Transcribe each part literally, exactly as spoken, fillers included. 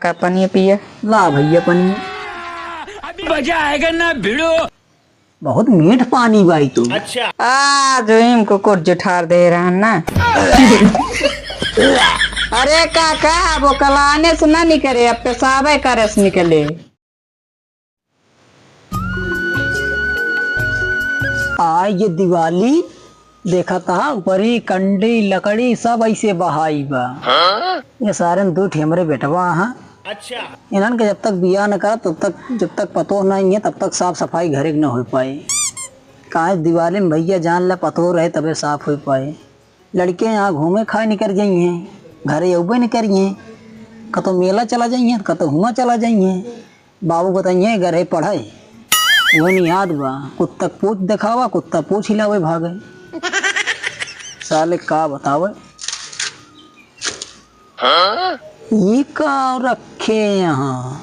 का पनिया पिया? ला भइया पनिया। अभी मजा आएगा ना भिड़ो। बहुत मीठ पानी बाई तू। अच्छा। आज इम कुकुर जुठार दे रहन ना। अरे काका, अब ओकलाने से ना निकरे, अब पेशाबे करे से निकले। आइ ये दिवाली, देखत हा, ऊपरी कंडी, लकड़ी सब ऐसे बहाई बा। हाँ? ये सारन दू ठे हमरे बेटवा हा। अच्छा। इन्हन के जब तक बियाह न करब, तब तक, जब तक पतोह नहीं है, तब तक साफ सफाई घरे के न हो पाए। काहे दिवाली में भइया जान ला पतोह रहे तबे साफ हो पाए। लड़के यहाँ घूमे खाए निकर जइहें, घरे अउबे न करिहें, कतौ मेला चला जइहें, कतौ हुआँ चला जइहें। बाबू बताइहें, घरे पढ़े, उहन याद बा, कुत्ता क पूछ देखावा, कुत्ता पूछ हिलावे भागे। साले का बतावे। हाँ? ई का रखे यहाँ?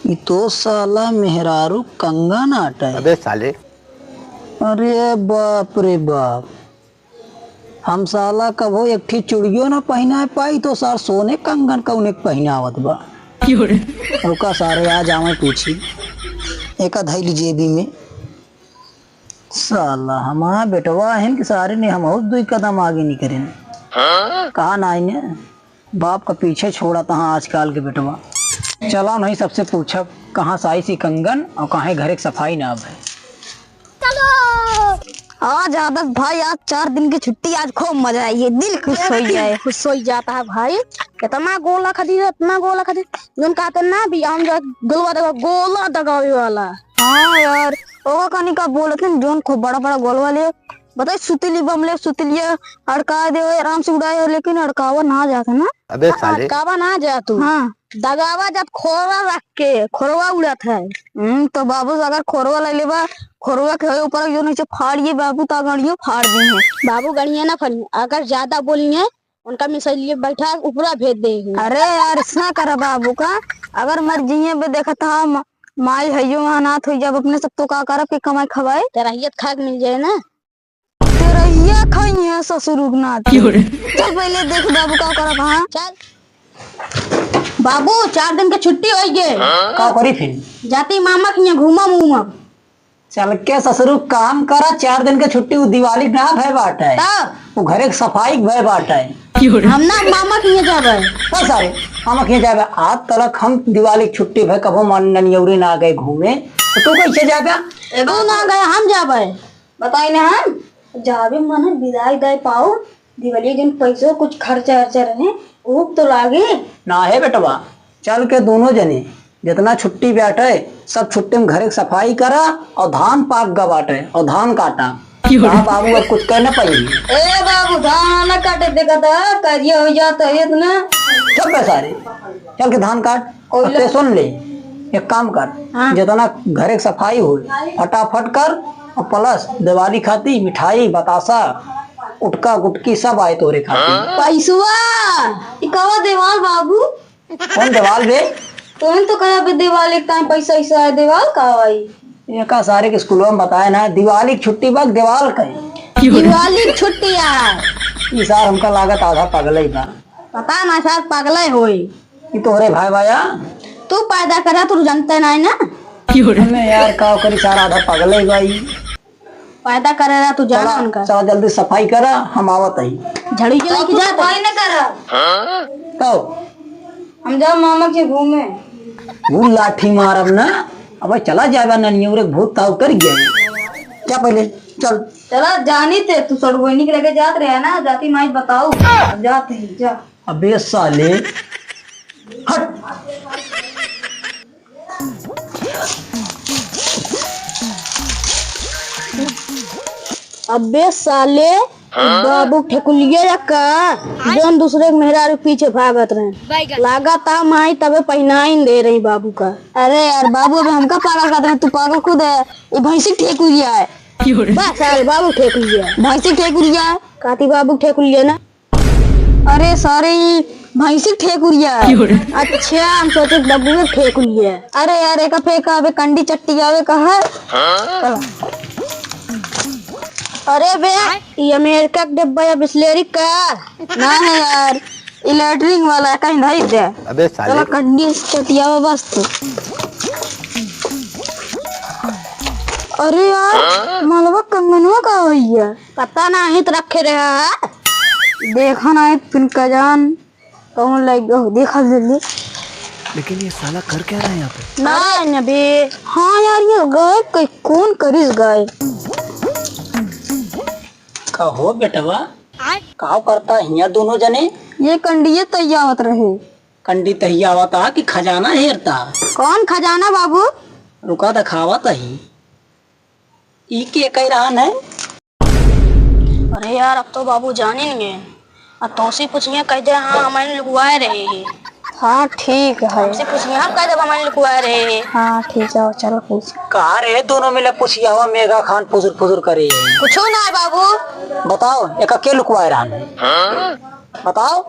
ई तो साला मेहरारू कंगन आटे। अबे साले। अरे बाप रे बाप, हम साला कबो एक ठी चुड़ियो ना पहिनाए पाई, तो सार सोने कंगन कौने के पहिनावत बा। क्यों रे? रुका सारे, आ जावे पूछी, एका धइली जेबी में। साला हमार बेटवा हन कि सारे ने हमहू दुई कदम आगे नहीं करेन। हाँ? कहा ना आईने? बाप का पीछे छोड़ा तहाँ आजकल के बेटवा। चला नहीं सबसे पूछब, कहाँ से आई सी कंगन और काहे घरे के सफाई ना भय। आज आदत भाई, आज चार दिन की छुट्टी, आज खूब मजा आई है, दिल खुश हो जाए। खुश हो जाता है भाई, इतना गोला खदी, इतना गोला खदी, जौन कहते ना भी हम जो गोलवा दगा, गोला दगावे वाला। हाँ यार, ओका कनी का बोलत हैं, जौन खूब बड़ा बड़ा गोलवा ले, बताई सुतली बम ले, सुतलिया अड़का दे, आराम से उड़ाए हो, लेकिन अड़कावा ना जाता ना। अबे साले। अड़कावा ना जा तू। हाँ। दगावा जब खोरवा रख के, खोरवा उड़त है। हम्म, तो बाबू अगर खोरवा ले लेबा, खोरवा के होए ऊपर जो नीचे फाड़िए बाबू, तो गड़ियो फाड़ दी है। बाबू गड़िया ना फाड़ी, अगर ज्यादा बोली है, उनका मिसाइल लिए बैठा ऊपरा भेज दे। अरे यार, ऐसा करा बाबू का, अगर मर जिए बे देखत हा, म-, माई हइयो अनाथ हो जब अपने सब तो का करब के कमाई खवाए। तेरा हियत खाक मिल जाए ना। तेरहिया खइहें ससुर उगनाथ। क्यों रे? चल पहिले देख बाबू का करत हाँ। चल। बाबू, चार दिन के छुट्टी होइ गए। का करी फिर? जाती मामा के यहाँ घूमब उमब। चल के ससुर काम करा, चार दिन के छुट्टी, उ दिवाली ना भय बाटे। तब? उ घरे के सफाई भय बाटे। क्यों रे? हम ना मामा के यहाँ जाबे। बस अरे, मामा के यहाँ जाबे। आज तलक हम दिवाली के छुट्टी भय कबो मन ननियौरी ना गए घूमे। तो तू कैसे जाबे? एगो ना गए, हम जाबे। बताई ना हम, जाबे मन है, बिदाई दाई पाओ, दिवाली दिन पैसो कुछ खर्चा अर्चा रहे, ऊख तो लागे। ना है बेटवा, चल के दोनों जने, जितना छुट्टी बाटे, सब छुट्टी में घरे के सफाई करा और धान पाक गा बाटे और धान काटा। क्यों रे? कहा बाबू अब कुछ कह ना पाई। ए बाबू, धान ना काटे देखा था, करिया हो जाता है इतना। चुप बे सारे, चल के धान काट। कोयला। अब ते सुन ले, एक काम कर, हाँ। जितना घरे के सफाई हो, फटाफट कर, और plus दिवाली खाती मिठाई, बतासा, उटका गुटकी सब आए तोरे खाती। पैसवा, ई कवा देवाल बाबू? कौन देवाल बे? तोहन तो कहा बे देवाल, एक टाइम पैसा ऐसा है, देवाल का आई? ये का सारे के स्कूल में बताए ना, दिवाली की छुट्टी बाद देवाल का है। दिवाली की छुट्टी है। ई सार हमका लागत आधा पागल ही बा। पता ना, शायद पागले होई। ई तोहरे भाई बाया? तू पैदा करा, तू जानते नहीं ना। अरे यार, का करी, सारा आधा पागले ही बा ई। पैदा करे रहा, तू जाना चला, उनका। चला जल्दी सफाई करा, हम आवत ही। झाड़ू के लेके जा। सफाई ना करा। तो? हम जाओ मामा के घूमे। वो लाठी मारब ना, अब चला जाएगा ननियौरे भूत का उतर गया। क्या पहले, चल। चला जानी ते, तू सड़ुआइनी के लेके जात रहे ना, जाती माई बताऊ। अब जात ही, जा। अबे साले, हट। अबे साले, हाँ? बाबू ठेकुलिया या का? जौन दूसरे के मेहरारू के पीछे भागत रहे। बैगन। लागत आ माई तबे पहिनाइन दे रही बाबू का। अरे यार बाबू, अब हमका पागल कहत रहे, तू पागल खुद है। ये भैंसी ठेकुलिया है। क्यों रे? बस साले बाबू ठेकुलिया है। भैंसी ठेकुलिया है। काती बाबू ठेकुलिया ना। अरे सॉरी, भैंसी ठेकुरिया है। क्यों रे? अच्छा, हम सोचे बबुआ ठेकुरिया है। अरे यार, एका फेंका, अबे कंडी चट्टी आवे का है। हाँ? चलो। अरे बे, ये अमेरिका के डिब्बा या बिस्लेरी का? ना है यार, ई लैट्रिन वाला कहीं धई दे। अबे साले। चलो कंडी चटियावा बस तू। अरे यार, मलवा कंगनवा का होइया? पता नाही तो रखे रहा है। देखा नाही फिन कजान कौन लग गयो, देखा जल्दी। लेकिन ये साला कर क्या रहा है यहाँ पे? ना नबी। हाँ यार, ये गायब कहीं कौन करिस गायब? कहो बेटवा, काव करता हियाँ दोनों जने? ये कंडिये तैयावत रहे। कंडी तैयावत आ कि खजाना हेरता? कौन खजाना बाबू? रुका दिखावत ही। ई के कह रहा है? अरे यार, अब तो बाबू जानिन गे। अब तोसी पूछिया कह दे, हाँ, हमन लुकवाए रहे ही। हाँ, ठीक है। हमसे पूछिया, हम कह देब, हमन लुकवाए रहे ही। हाँ, ठीक है, चलो पूछ। का रे, दोनों मिले पूछिया हुआ, मेगा खान फुजुर फुजुर करे। कुछो ना है बाबू। बताओ, एका के लुकवाए रहन है? बताओ।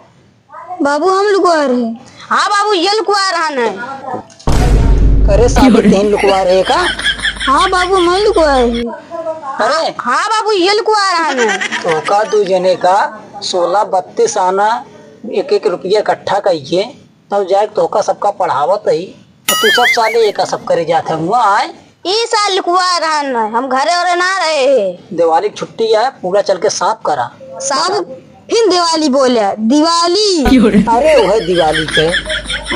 बाबू, हम लुकवा रहे। हाँ बाबू, ये लुकवा रहन है। अरे साबित तेन लुकवा रहे का? हाँ बाबू, मैं लुकवा रहे। अरे हाँ बाबू, ये लुकवा रहन है। तोका दू जने का सोलह बत्तीस आना, एक एक रुपया इकट्ठा कइके, तब जाए तोका सबका पढ़ावत ही। तू सब साले एका सब करे जात है हुआ आए। ई साल लुकवा रहन है, हम घरे ओरे ना रहे। दिवाली की छुट्टी है, पूरा चल के साफ करा। साफ? फिर दिवाली बोले, दिवाली। अरे वह दिवाली के।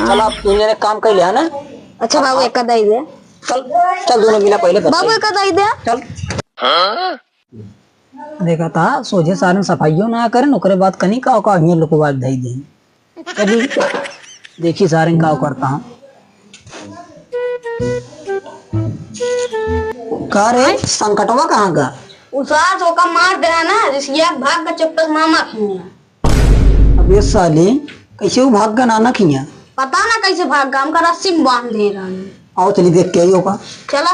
चल, आप दोनों जने काम कर लिया ना। अच्छा बाबू, एक दई दे। चल, चल, दोनों मिला पहले बता। बाबू, एक दई दे। चल। देखा था, सोझे सारे सफाइयों ना करें, ओकरे बाद कनी का, का हियाँ लुकवा के धई दे। चली, देखी सारे का करता हूँ। का रे, संकटवा कहाँ का? उ सास ओका मार देहा ना, रिसिया भाग के चुप्पे से मामा खिया। अबे साले, कैसे वो भाग गया नाना खिया? पता ना कैसे भाग गया, हमका रस्सी में बांध दे रहा है। आओ चली देख के आई ओका। चला।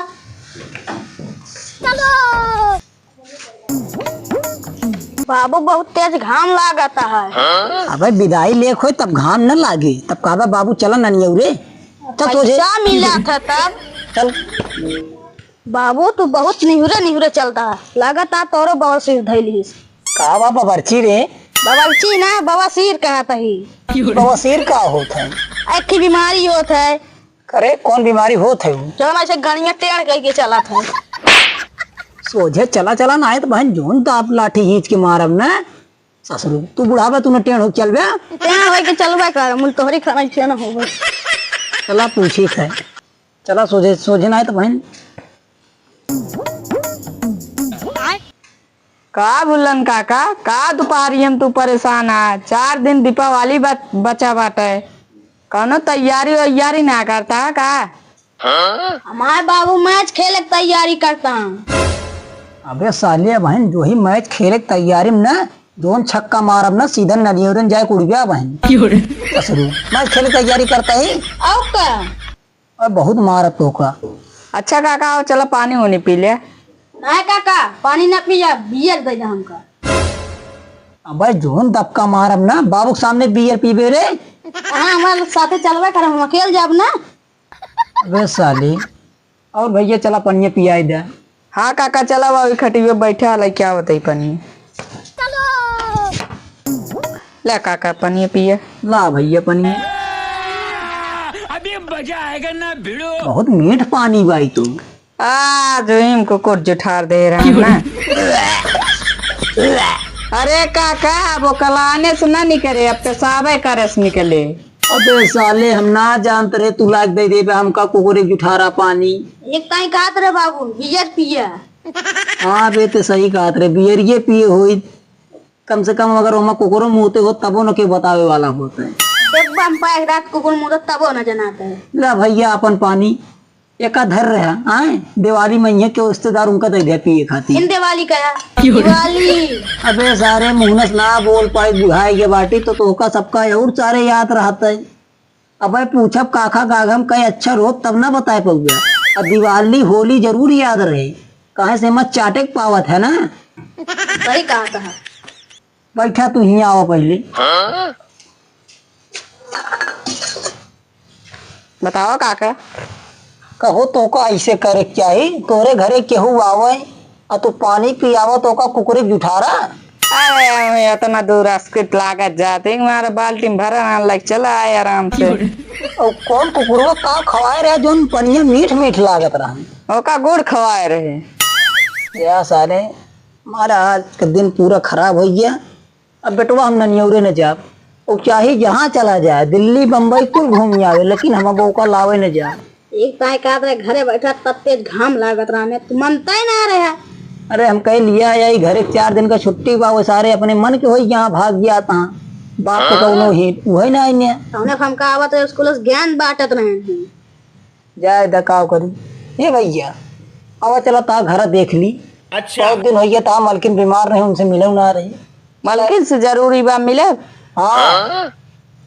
बाबू, बहुत तेज घाम लागत है। अबे, विदाई लेख होई, तब घाम न लागे, तब कहबे, "बाबू, चला ननियऊ रे।" चल, सोझे। पैसा मिला था तब। चल। बाबू, तू बहुत निहुरे निहुरे चलता है, लागत है तोरो बवासीर धइलिस। का बा बबरची रे? बबरची ना, बवासीर कहत ही। बवासीर का होत है? एक ठे बीमारी होत है। अरे, कौन बीमारी होत है उ? जौन ऐसे गड़िया टेढ़ कइके चलत है। सोझे चला, चला, ना आए तो बहन जौन दाप लाठी खींच के मारब ना। ससुर, तू बुढ़ाबा, तू ना टेढ़ होके चलबे। टेढ़ होके चलबे कर, मुल तोहरी खाना इच्छा ना होबे। चला, पूछी है। चला, सोझे, सोझे ना आए तो बहन। का भुल्लन काका, का दुपहरिया में तू परेशान आ? चार दिन दीपावली बच-, बचा बाटे, कौनो तैयारी वैयारी ना करता है का? हमारे बाबू मैच खेले के तैयारी करता है। अबे साले बहन, जो ही मैच खेले के तैयारी में ना, जोन छक्का मारब ना, सीधा नलियोरन जाए कुड़िया बहन। क्यों रे? कसरू, मैच खेले के तैयारी करता ही। और का? और बहुत मारत तोका। अच्छा काका, आओ चला पानी होनी पी ले। नाहीं काका, पानी ना पिया, बियर दे दे हमका। अबे जोन दबका मारब ना, बाबू के सामने बियर पीबे रे। हाँ, हमारे साथे चलबे कर, हम अकेल जाब ना। अबे साली, और भैया चला पनिया पियाई दे। हाँ काका, चला बाबू, खटिया बैठा ला, क्या बताई पनिया। ले काका, पनिया पिया। ला भैया पनिया। अभी मजा आएगा ना भिड़ो। बहुत मीठ पानी बाई तू। आ, जो इम कुकुर जुठार दे रहा है ना। अरे काका, अब वो कलाने से ना निकले, अब पेशाबे करे से निकले। अबे साले, हम ना जानत रहे तू लाग दे देबे हमका कुकुरे जुठारा पानी। एक ताई कहत रहे बाबू, बियर पिया। हाँ बे, ते सही कहत रहे, बियरिये पिए होई। कम से कम अगर ओमा कुकुरो मुँहते हो, तबो न के बतावे वाला होत है। एक बार हम पाए रात कुकुर मुँहते तबो न जनात है। ला भैया अपन पानी एका धर रहा, आए दिवाली में यहाँ के रिश्तेदार उनका दे दे पिए खातिर। इन दिवाली का यार? दिवाली। अबे सारे मुहनस ना बोल पाए, बुढ़ाए के बाटी तो तोहका सबका और सारे याद रहत है। अबे पूछब काका गागम कई अच्छा रोप तब ना बताए पउबे। अब दिवाली होली जरूर याद रहे, काहे से मत चाटे के पावत है ना। सही कहा था। बैठा तू ही आवा पहले। बताओ काका। कहो तोका ऐसे करे के चाही, तोरे घरे केहू आवे आ तू पानी पियावा तोका कुकुरे जुठारा। अरे, हमें इतना दूर अस्किट लागत जाते, हमारा बाल्टी में भरा रहन लग चला आए आराम से। और कौन कुकुरवा का खवाए रहे, जोन पनिया मीठ मीठ लागत रहन? ओका गुड़ खवाए रहे। या साले, हमारा आज का दिन पूरा खराब हो गया। अब बेटवा हम ननियौरे न जाब। वो चाहे जहाँ चला जाए, दिल्ली बम्बई कुल घूम आवे, लेकिन हम अब ओका लावे न जाब। एक ताई का रहे घरे बैठा, तब तेज घाम लागत रहने, तू मनता ही ना रहे। अरे हम कह लिया यही घरे चार दिन का छुट्टी बा, वो सारे अपने मन के होई जहाँ भाग गया तहाँ। बाप के कौनो ही वही ना आइने। तौने हम का आवत रहे स्कूल से ज्ञान बांटत रहे हैं। जाए द काव करी। ए भैया, आवा चला ता घर देख ली। अच्छा। बहुत दिन हो गया ता मलकिन बीमार रहे, उनसे मिले ना रही। मलकिन से जरूरी बा मिले। हाँ।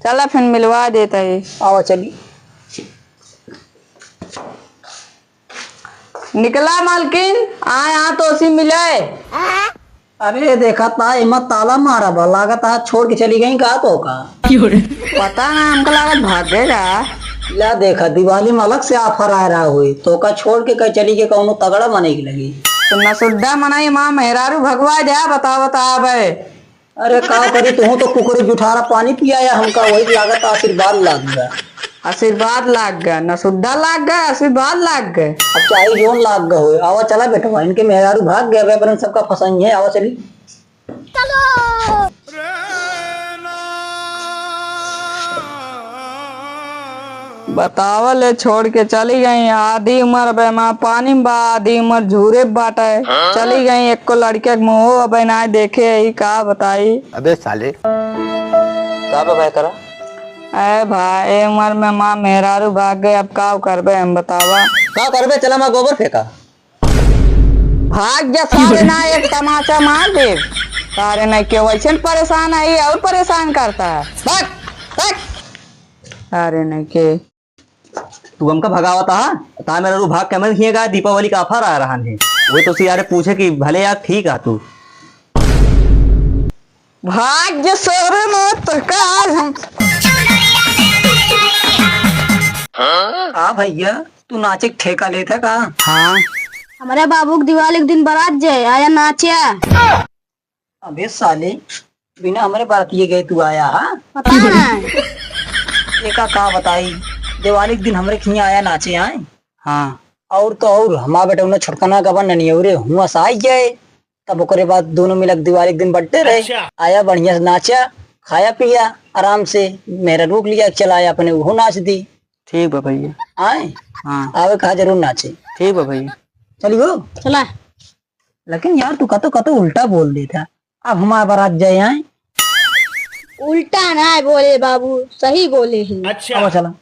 चला फिर मिलवा देता है। आवा चली। निकला मलकिन, आए हाँ तो उसी मिले। अरे देखा ता एमा ताला मारा बा, लागत आज छोड़ के चली गई का तो का? पता ना, हमका लागत भाग गए का। ला देखा, दिवाली में अलग से offer आ रहा हुई, तो का छोड़ के कहीं चली के कौनो तगड़ा मने की लगी। तो नसुड्डा मनाई माँ मेहरारू भगवा जा, बताओ बता बे। अरे का करी, तू तो कुकरी जुठारा पानी पियाया हमका, वही लागत आशीर्वाद लाग गया। आशीर्वाद लाग गया, नसुड्डा लाग गया, आशीर्वाद लाग गया। अब चाहे जोन लाग गया हो, आवा चला बेटवा, इनके मेहरारू भाग गया, बे बरन सबका फंसाई है, आवा चली। बतावल है, छोड़ के चली गई। आधी उम्र बे माँ पानी में बा, आधी उम्र झूरे बाटे। हाँ? चली गई, एको लड़के के मुँहो अबे ना देखे, यही का बताई। अबे साले। का बे भाई करा? ए भाई, ए उम्र में माँ मेहरारू भाग गए, अब का करबे हम बतावा? का करबे? चला माँ गोबर फेंका। भाग जा सारे, ना एक तमाचा मार दे। सारे नहीं के वैसे परेशान है, ये और परेशान करता है। भाग, भाग। सारे नहीं के। तू हमका भगावता हा? ता मेहरारू भाग के मत हिएगा, दीपावली का offer आ रहा है। वो तो सी यारे पूछे कि भले यार ठीक आ तू। भाग जे सोरे मत का हम। हाँ भैया, तू नाचे के ठेका लेता का? हाँ। हमारे बाबू के दिवाली के दिन बारात जाए, आया नाचे। अबे साले, बिना हमरे बारातिये गए तू आया हा? पता ना। एका का बताई, दिवाली के दिन हमरे खिया आया नाचे आए। हाँ। और तो और, हमार बेटा उन्हें छोटकना का बा ननियौरे हुआ से आई गए। तब ओकरे बाद दोनों मिलक दिवाली के दिन birthday रहे। अच्छा। आया बढ़िया से नाचा, खाया पिया आराम से, मेहरारू के लिया चला आया अपने, उहो नाच दी। ठीक बा भैया। आए? हाँ। आवे कहा जरूर नाचे। ठीक बा भैया। चलियो। चला। लेकिन यार, तू कतो कतो उल्टा बोल देता। अब हमार बारात जाए आए। उल्टा ना बोले बाबू, सही बोले ही। अच्छा। अब चला।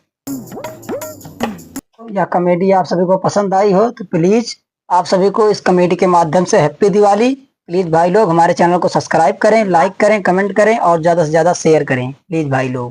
या comedy आप सभी को पसंद आई हो तो please आप सभी को इस comedy के माध्यम से happy दिवाली। Please भाई लोग, हमारे channel को subscribe करें, like करें, comment करें और ज्यादा से ज्यादा share करें, please भाई लोग।